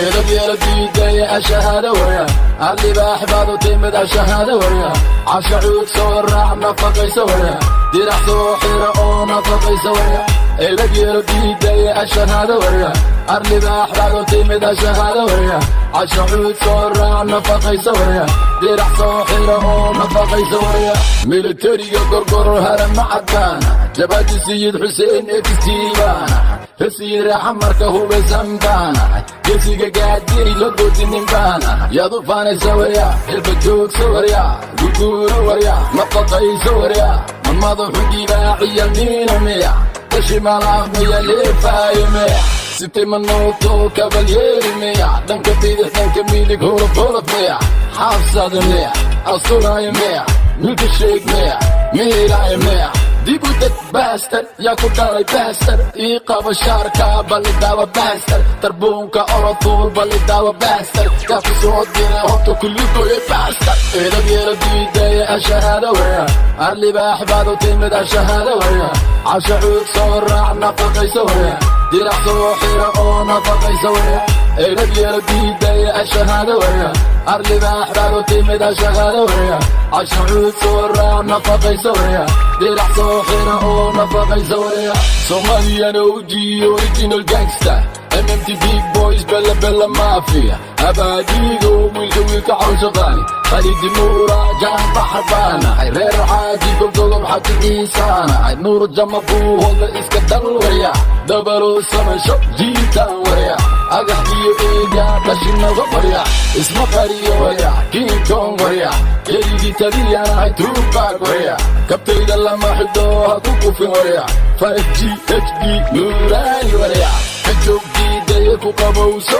Edab yeelo diidaya, ashahaada warya. Arlibaax baad u timid, ashahaada warya. Casha cuud soo raac, nafaqaysa warya. Dirac soo xira oo nafaqaysa warya. Edab yeelo diidaya, ashahaada warya. Arlibaax baad u timid, ashahaada warya. Casha cuud soo raac, nafaqaysa warya. Dirac soo xira oo nafaqaysa warya. Militariga Gorgoror harama cadbaana, jabadi Sayid Xuseen extiibaana, rasiira xamarka hubaysan baana, gesiga gaadiri la goodinin baana. Yaad u faanaysa warya? Hilba joogsa warya, guguuro warya, nafaqaysa warya. Ma madaxu dibaaciya miina miya, dashi malaaqmiya, leefaayo miya, sitay manooto kabalyeeri miya, dhanka bidix, dhanka midig, holof holof miya, xaafsada miya, asuraayo miya, milka sheeg miya, miiraayo miya? Dib u deg bastard, yaa ku dhalay bastard? Ii qaba shaarka, balidaawa bastard. Tarbuunka orofuul, balidaawa bastard. Yaa ku soo diray horta kulligoye bastard? Edab yeelo diidaya, ashahaada warya. Arlibaax baad u timid, ashahaada warya. Casha cuud soo raac, nafaqaysa warya. Dirac soo xira oo nafaqaysa warya. Edab yeelo diidaya, ashahaada warya. Arlibaax baad u timid, ashahaada warya. Casha cuud soo raac, nafaqaysa warya. Dirac soo xira oo nafaqaysa warya. Somalian OG, original gangster, MMT big boys, bella bella mafia, abaadigo wiilka wiilka cawshaqaani, Khalidi Nuura jaan baxar baanahay, reer Xaaji Goldogob Xaji Ciisaanahay, Nuur Jama buuhoda iska dal warya, dabalo samaysho jiitaan warya, agax iyo eega dhashinaga warya, isma qariyo warya, King Kong warya, keligii taliyanahay, Tupac warya, kabtayda lama xidho, ha ku kufin warya, 5G HD nuuraani warya, ka joog diidaya, ku qabowso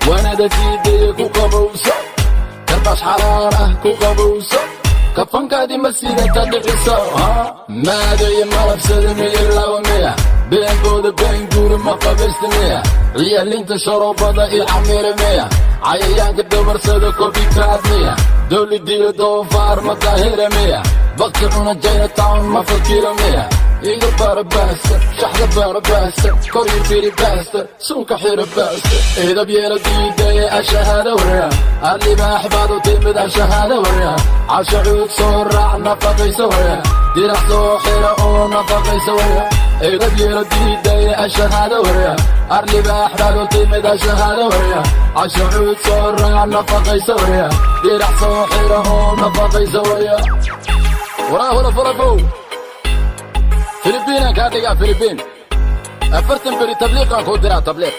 wanada, diidaya ku qabowso, karbash xalaal ah ku qabowso, kafankaadii ma sidata dhiciso maadaya, malabsada miya, laba miya, beenbooda beenguuri ma qabaysta miya, ciyaalinta sharoobada iyo xamira miya, cayayaanka dabarsada copycat miya, dowladiyo doofaar ma daahira miya, bakti cuna Chinatown ma fakira miya? Iga bara bastard, shaxda bara bastard, kor iyo firi bastard, suunka xira bastard. Edab yeelo diidaya, ashahaada warya. Arlibaax baad u timid, ashahaada warya. Casha cuud soo raac, nafaqaysa warya. Dirac soo xira oo nafaqaysa warya. Edab yeelo diidaya, ashahaada warya. Arlibaax baad u timid, ashahaada warya. Casha cuud soo raac, nafaqaysa warya. Dirac soo xira oo nafaqaysa warya. Waraa hula fulafow, Filibiinaan kaa dhigaa, Filibiin. 40 beri tabliiqaan kuu diraa, tabliiq.